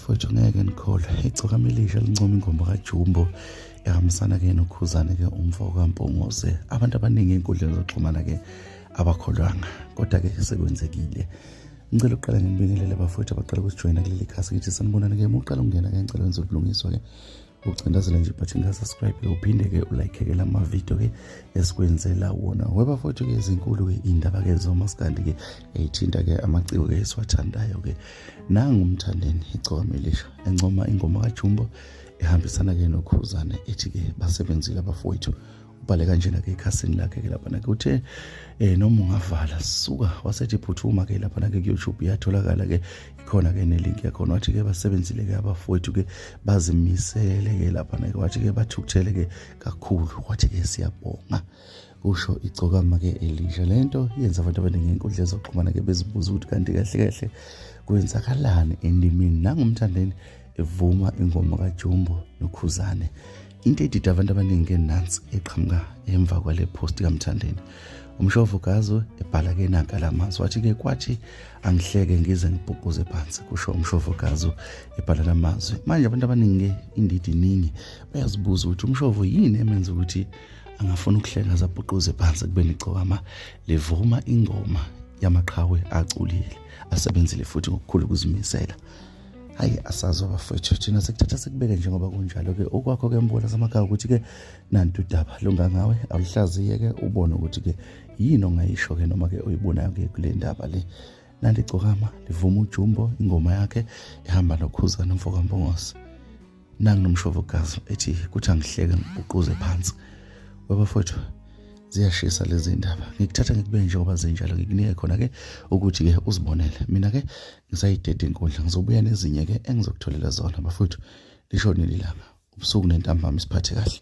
Webafowethu, ngeke nikholwe, igcokama elisha lincoma ingoma kaJumbo ehambisana-ke noKhuzane-ke umfo kaMpungose. Abantu abaningi ey'nkundleni zokuxhumana-ke abakholwanga, kodwa-ke sekwenzekile. Ngicela ukuqala nginibingelele bafowethu abaqala ukusijoyina kuleli khasi, ngithi sanibonani-ke. Uma uqala ukungena-ke, ngicela wenze ubulungiswa-ke, ucindazela nje ibhathini ka-subscribe, uphinde-ke ulike-ke la mavidiyo-ke esikwenzela wona. Webafowethu-ke, ezinkulu-ke iy'ndaba-ke zomaskandi-ke ey'thinta-ke amaciko-ke esiwathandayo-ke. Nangu uMthandeni igcokama elisha encoma ingoma kaJumbo ehambisana-ke noKhuzane, ethi-ke basebenzile abafowethu. Ubhale kanjena-ke ekhasini lakhe-ke laphana-ke, uthe noma ungavala suka, wasethi phuthuma-ke laphana-ke ku-YouTube, iyatholakala-ke, ikhona-ke nelink yakhona. Wathi-ke basebenzile-ke abafowethu-ke, bazimisele-ke laphana-ke, wathi-ke bathukuthele-ke kakhulu, wathi-ke siyabonga, kusho igcokama-ke elisha. Le nto yenza abantu abaningi ey'nkundleni zokuxhumana-ke bezibuza ukuthi kanti kahle kahle kwenzakalani endimini. NanguMthandeni evuma ingoma kaJumbo noKhuzane. Into edida abantu abaningi-ke nansi eqhamuka emva kwale post kaMthandeni. Umshovo Gazo ebhala-ke nanka la mazwi, wathi-ke kwathi angihleke ngize ngibhuquze phansi, kusho umshovo Gazo ebhala la mazwi. Manje abantu abaningi-ke indidi iningi bayazibuza ukuthi umshovo yini emenza ukuthi angafuna ukuhleka zabhuquze phansi kubeni igcokama livuma ingoma yamaqhawe aculile, asebenzile futhi ngokukhulu ukuzimisela. Hayi, asazi abafowethu, thina sikuthatha sikubeke njengoba kunjalo-ke. Okwakho-ke mbuka lasemakhaya ukuthi-ke nantu udaba lungangawe, awuhlaziye-ke ubone ukuthi-ke yini ongayisho-ke noma-ke oyibonayo-ke kule ndaba le. Nanti igcokama livuma uJumbo ingoma yakhe ehamba noKhuzane umfo kaMpungose. Nangu nomshovo gazi ethi kuthi angihleke ngibhuquze phansi. Webafowethu, ziyashisa lezi ndaba, ngikuthatha ngikubeke njengoba zinjalo, ngikunike khona-ke ukuthi-ke uzibonele. Mina-ke ngisayideda inkundla, ngizobuya nezinye-ke engizokutholela zona. Bafowethu, lishonile ilanga, ubusuku nentambama, isiphathe kahle.